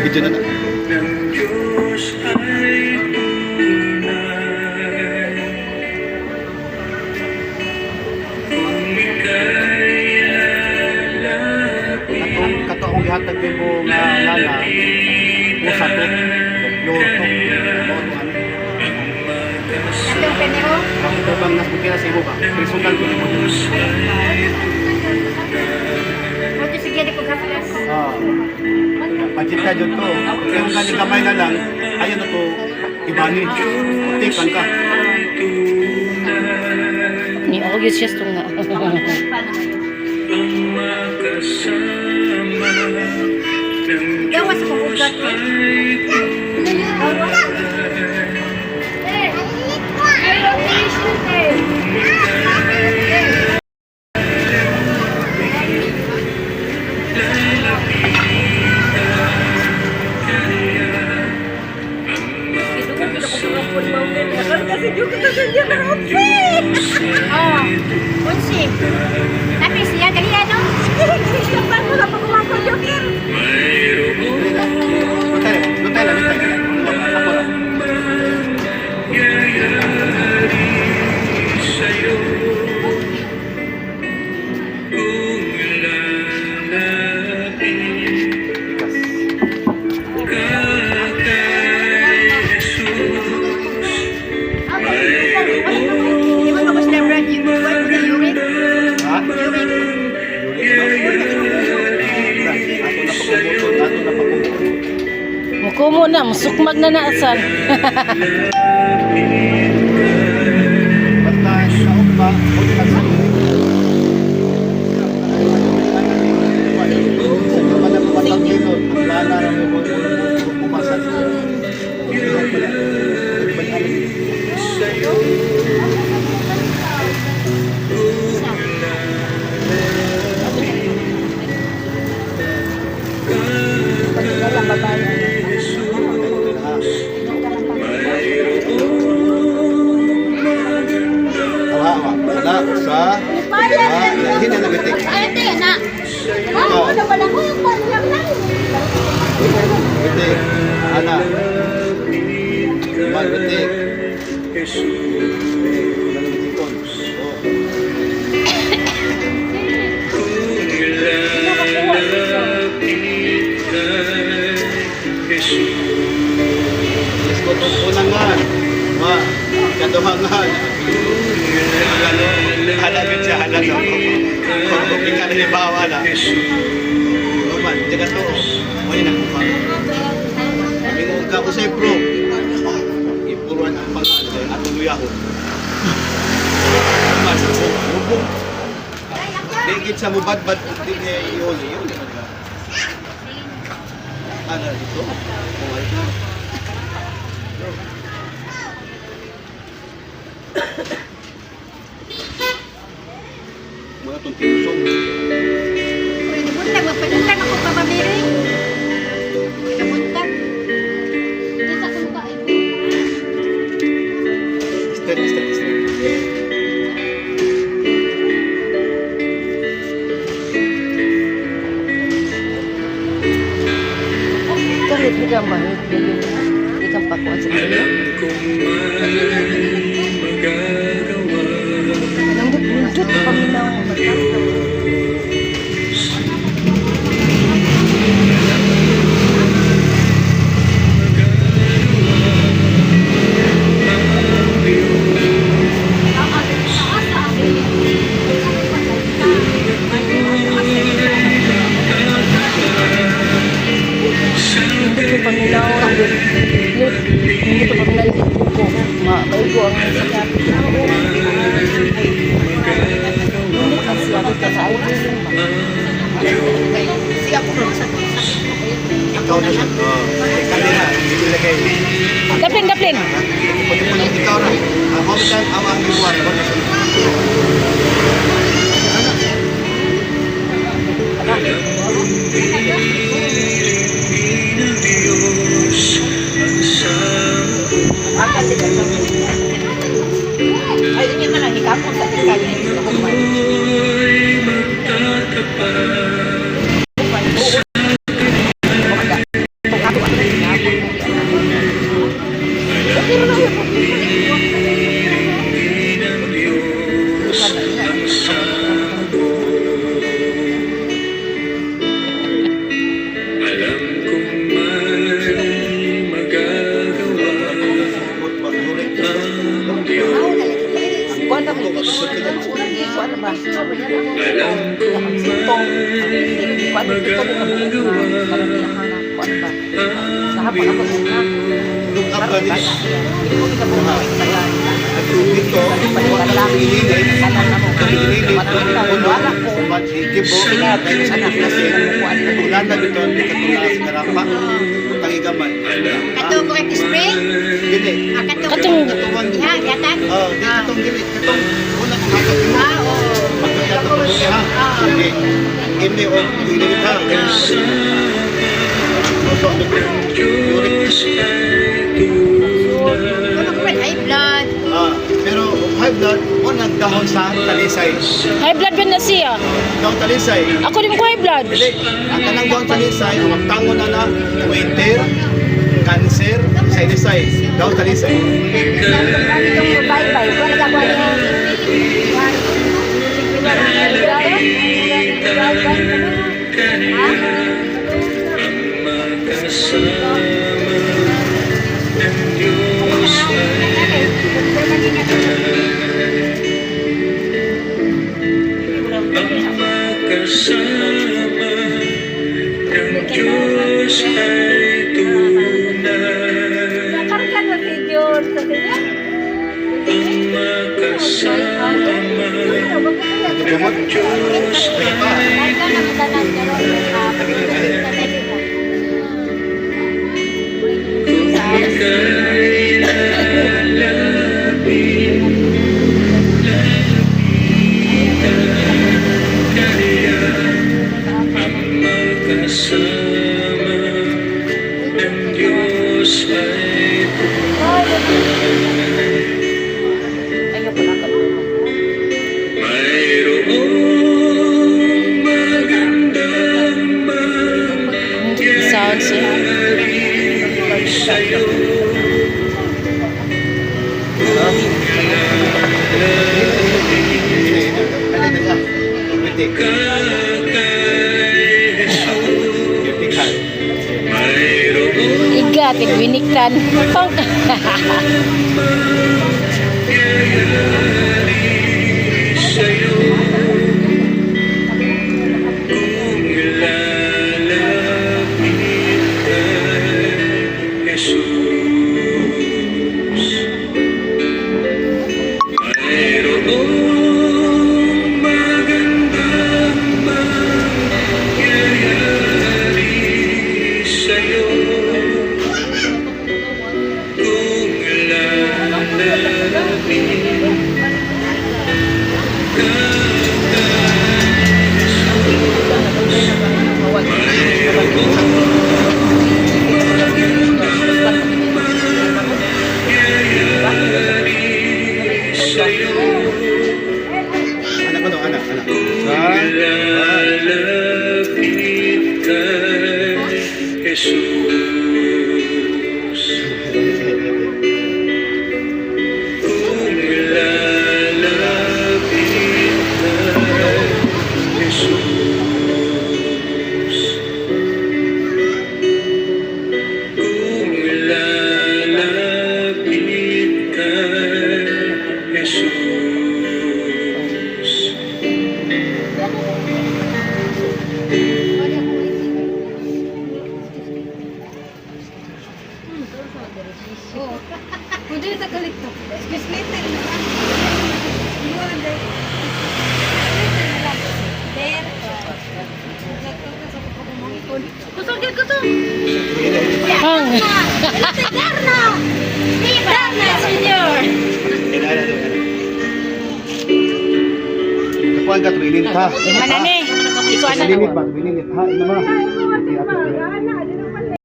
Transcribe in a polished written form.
Video na na. Ng Diyos ay tunay. Kung ika'y lalapit, Katong kato akong gihatag nimo nga lana. Usa to. Pure to. Mao to ano. Atong penero. Ito bang nas bukira sa imo ba? Personal ko nimo. Mo sige di ko gaplas. Ah. Pajit ka dyan to. Kaya kung gani kamay na lang, ayun na to, ibani. Tikan ka. Ni ako yun siya nga. Ang makasama ng Gawas ko ugat. ay Gawas. Eh. Ay, rotation eh. Oh, unsi. Tapi siya dali ano? Lutay, lutay lang, lutay. Ako lang. Nangyayari sa'yo kung lalapit Bigas. ka kay Jesus. Di ba kapos na brand yung urine? Ha? Urine. Ato na pagkumuton, ato na pagkumuton. Mukumo na, musukmag na naasal. Basta sa pa, o di sa Sa di man na pumatang dito, ang lana ra mo pumasa. Sa'yo. Awa, awa. Wala, usa. Ah, hindi na nabitik. Ay, ate, na. Oh, wala wala ko yung lang lang. Bitik. Ana. Man, bitik. Bitik. Wala na bitikon. Oh. Kung lalapit kay Jesus. Let's go to unangan. Ma, kaduhangan. Hala, hala gud siya, hala sa ako. Ikaw na bawa na. Roman, di ka to. Wala na kuha. Mingon ka ko sa pro. Ipuruan ang pangalan kay atong luyahon. Roman, lubong. Di gid sa mubadbad ug di niya iuli, iuli man ka. Ano dito? Kung ay ito. Mga itong tinusong. Uy, nabuntag, magpaduntag ako pa mamiri. Nabuntag. Sa kung pa ay Straight, straight, straight. Kahit di ka mahit, di kang pakuan sa iyo. Alam kong may magagawa Nandot, nandot, paminaw. Diyos. Nandot ko paminaw. Nandot, nandot ko paminaw. Ko, ma, maigo ang sakit. Nandot kasi ako ka sa ay. Ikaw na siya. Oh. Ikaw na. Hindi na kayo. Daplin, daplin. Pwede po nang ikaw na. Ang homitan, ang ang iwan. Ako na siya. Ng Diyos ang sampo. Ay, yun man ang hikapon sa tingkali. Ako'y magtatapat sa Ito ko kabuok na parang ilahang na kuan ba. Sa hapon ako na. Look up ka Karon ba? ni. Hindi ko kabuok na tagaan. Dito, ilinit, ilinit, Wala ko. Gibo, katulan na bito, katula sa karapa, utang igamay. Kato ko kay spray. Dili. Ah, kato. Katong- Katuwan. Ya, yatag. Oh, di katong dili, katong una kong hatag mo. Ah, oo. Pagkatapos ko siya, ha. Hindi. Hindi o ilinit ha. So, uric. Kuno ko high blood. Ah, pero high blood, o nagdahon sa talisay. High blood ba na siya? Dahon talisay. Ako din ko high blood. Dili, ang kanang dahon talisay, ang magtango na na, waiter, cancer, sinisay, dahon talisay. Itong bye-bye. Wala ka ba Makasama ng Diyos ay tunay. Ang makasama ng Diyos ay tunay. Ang makasama ng Diyos ay Kung ika'y lalapit, lapitan ka niya. Ang makasama ng Diyos ay tunay. Ayaw ko na ka. Mayroong magandang Sound siya. mangyayari sa'yo. Kung Hindi. ka kay Jesus, mayroong Iga, tigwiniktan. Pang. mangyayari sa'yo. Kung lalapit kay Jesus, mayroong magandang mangyayari sa'yo. Kung lalapit ka kay Jesus, mayroong magandang mangyayari sa'yo. Anak ko no, anak, anak. Kung lalapit kay Jesus. Kung lalapit kay Jesus. Kung lalapit kay Jesus. Pwede na kalikto. Excuse me, Kusog yun, kusog. Pang. Darna! Darna, senyor! Kapuan ka, tumilinit ha. Manane. Ikaw ana. Tumilinit ba? Tumilinit ha? Ina mo.